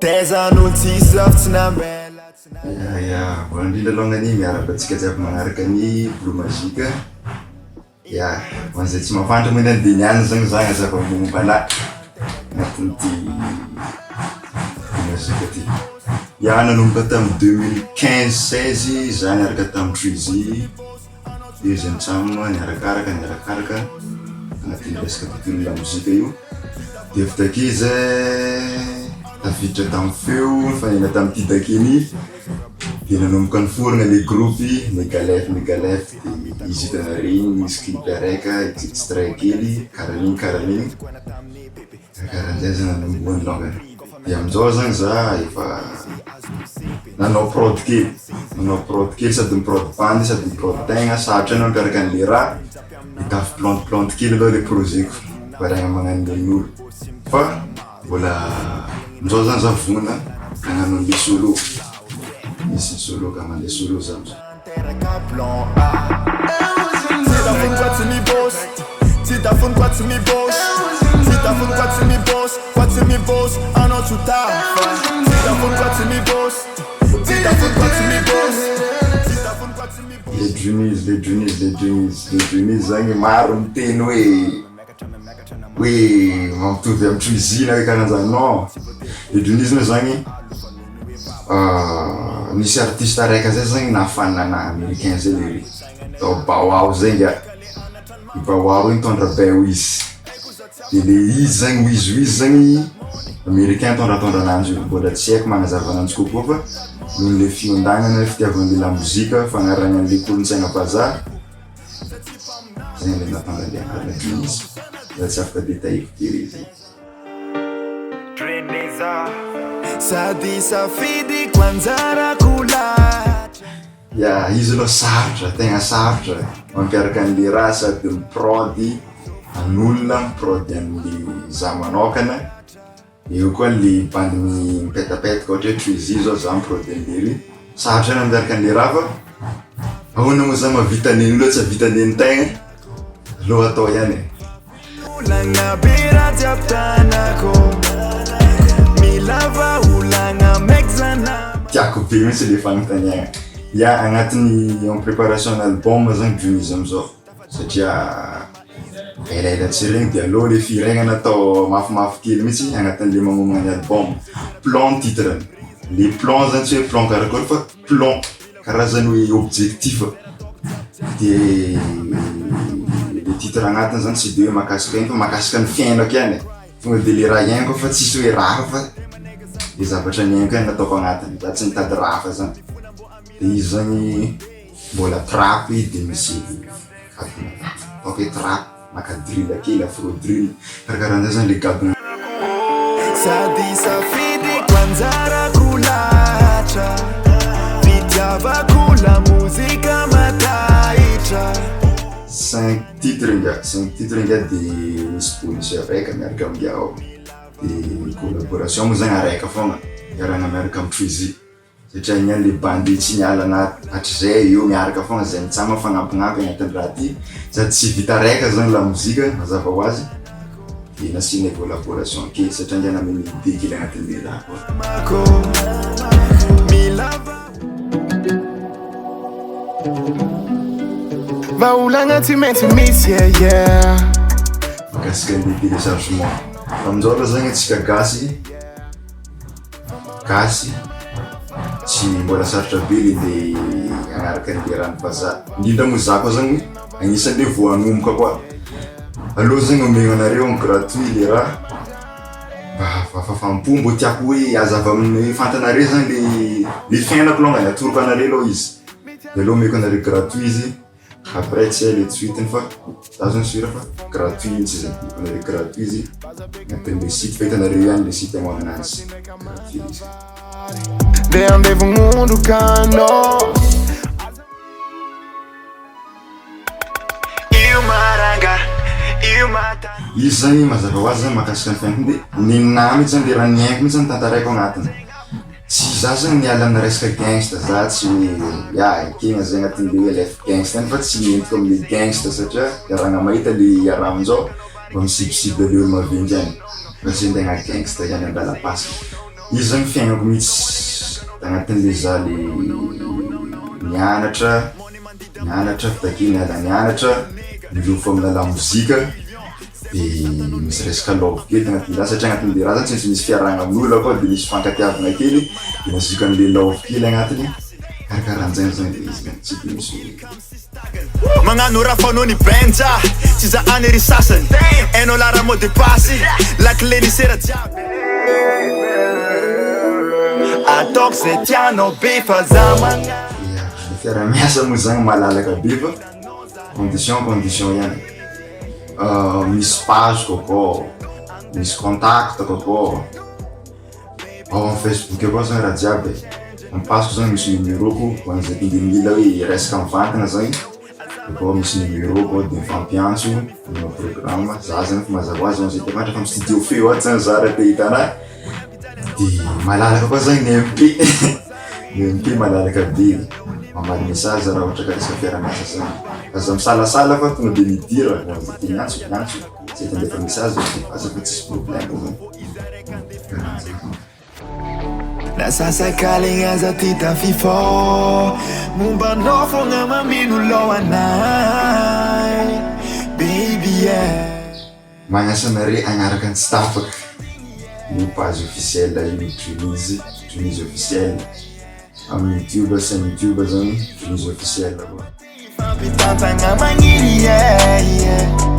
Taizan'olo tsisy love tsy nambela. Ya ya, voalohany indrindra alongany miarahaba antsika jiaby magnaraka ny Blue Magic. Ya, ho an'izay tsy mahafantatra moa zany dia niany zany za agnazava momba anahy agnatin'ity Blue Magic ty. Ya, nanomboka tamin'ny 2015 16 za niaraka tamin'i Treezy, teo izy nitsam niarakaraka niarakaraka agnatin'ny resaka tontolon'ny lamozika io. Dia avy takeo zay tafiditra tamin'ny feo, nifanena tamin'i Tidakeny. Dia nanomboka niforona le groupe Megalef Megalef dia izy hitanareo iny nisy clip araika extrait kely karaha an'igny karaha an'igny karahan'izay zany nanombohany longany dia amin'izao zany za efa nanao prod kely nanao prod kely sady mi-prod bandy sady mi-prod tegna sarotra ihany mampiaraka an'le raha de tafy plante plante kely aloha le projet-ko variagna magnano nen'olo fa Mbola amizao zany za vonona hagnano anle solo, misy ny solo ka mandeha solo za amizao. Le Dreamies, le Dreamies, le Dreamies, le Dreamies zagny maro miteny hoe. hoe mampitovy amin'ny Twizy na hoe karan'zany non, Edounisme zagny nisy artiste araika zay zagny nahafanina ana americain zay le tao Bow Wow zay nga, i Bow Wow io nitondra Bow Wiz, de le izy zagny Wiz Wiz zagny americain nitondratondra ananjy io, mbola tsy haiko magnazava ananjy kokoa fa noho le fiondagnana, fitiavana le lamozika, fagnarahana an'le kolontsaina vazaha. Zay ilay nahatonga an'ilay anarana Dreamies. Mbola tsy afaka détailler be ilay izy. Sady safidiko anjarako lahatra. Ya, izy aloha sarotra, tegna sarotra mampiaraka an'le raha sady mi-prod an'olona, mi-prod an'le za manokana. Eo koa le bandy mipetapetaka ohatra hoe Treezy zao za mi-prod an'lery, sarotra ihany miaraka an'le raha fa ahoana moa za mahavita nen'olo tsy hahavita nen'tegna, aleo atao ihany e. Olagna be raha jiaby tanako Mila vahaolagna maiky za nama Tiako be mihitsy le fanontaniagna. Ya, agnatin'ny en préparation ny album zany Dreamies amizao. Satria elaela tsy regny de aleo le fihiraigna atao mafimafy kely mihitsy agnatin'le magnomagna ny album. Plan titre-ny, le plan zany tsy hoe plan karakory fa plan karazany hoe objectif de le titre agnatiny zany tsy de hoe mahakasika ino fa mahakasika ny fiainako ihany e, tonga de le raha iainako fa tsisy hoe raha fa le zavatra niainako ihany nataoko agnatiny, za tsy nitady raha hafa zany, de izy zany. Mbola trap de misy gadona ataoko hoe trap maka drill kely afro drill karakarahan'zay zany le gadona. Sady safidiko anjarako lahatra Fitiavako lamozika mataitra. Cinq titres nga, cinq titres nga de misy bonus araika miaraka amin'ingahy ao de collaboration moa zany araika foagna iarahana miaraka amin'ny Treezy. Satria iny ihany le bandy tsy niala na hatrizay eo miaraka foagna zay mitsam mifagnampignampy agnatin'ny raha ty sady tsy vita raika zany lamozika mazava ho azy de nasianay collaboration kely satria nge nameno idée kely agnatin'le raha koa. Vahaolagna tsy maintsy misy yeah yeah. Mikasika ny téléchargement amin'izao aloha zany antsika gasy Gasy, tsy mbola sarotra be le ndeha hagnaraka an'le rano vazaha, indrindra moa za koa zany agnisan'le vao hanomboka koa, aleo zany omegna anareo en gratuit le raha mba fahafaham-po mbô tiako hoe hazava amin'ny fantanareo zany le le fiainako longany atoroko anareo aloha izy, de aleo omeko anareo gratuit izy. Après tsy hay le suite-ny fa za zany sûr fa gratuit mihitsy izy, hitanareo gratuit izy agnatin'le site fa hitanareo ihany le site amoahana anazy, gratuit izy. Ndeha andevon'ondro ka anao Io maranga, io mata. Izy zany mazava ho azy zany mahakasika ny fiainako de ninahy mihitsy zany le raha niainako mihitsy zany tantaraiko agnatiny. Tsy za zany miala amina resaka gangsta za tsy hoe ya ekena zay agnatin'le hoe lef gangsta any fa tsy mientiko amle gangsta satria iarahana mahita le iaraha aminjao mba mi-cible cible le olo maventy any fa tsy hoe tegna gangsta ihany andalam-pasika. Izy zany fiaignako mihitsy tagnatin'le za le nianatra, nianatra avy takeo niala nianatra, nilofo amina lamozika de misy resaka love kely tagnatin'le raha satria agnatin'le raha zany tsy maintsy misy fiarahagna amin'olo akao de misy fifankatiavagna kely de nasiako an'le love kely agnatiny, karakarahan'zay zany le izy tsy de misy hoe. Magnano raha fanao ny benja Tsy zahany ry sasany Hainao la raha mot de passe La clé ny sera jiaby Ataoko zay tianao be fa za magnano. Ia, le fiaraha-miasa moa zany malalaka be fa condition condition ihany, misy page-ko akao, misy contact-ko akao, ao amin'ny Facebook akao zany raha jiaby e, amin'ny page-ko zany misy numéro-ko ho an'izay te mila hoe hiresaka mivantana zany akao misy numéro-ko ao de mifampiantso manao programme, za zany efa mazava ho azy zay te fantatra fa amin'ny studio feo ato zany za raha te hahita anahy de malalaka koa zany ny MP, ny MP malalaka be, mamaly message raha ohatra ka resaka fiaraha-miasa zany, aza misalasala fa tonga de midira ho an'izay te hiantso miantso, zay te handefa message aza fa tsisy problème zany, karahan'zay. Nasasakaligny aza ty tafifô Momba anao fogna mameno lohanay Baby yeah. Magnasa anare hagnaraka ny tsy tapaka io page officiel io Junizy, Junizy officiel amin'ny youtube chaîne youtube zany Junizy officiel koa. Fampitantagna magniry yeah yeah.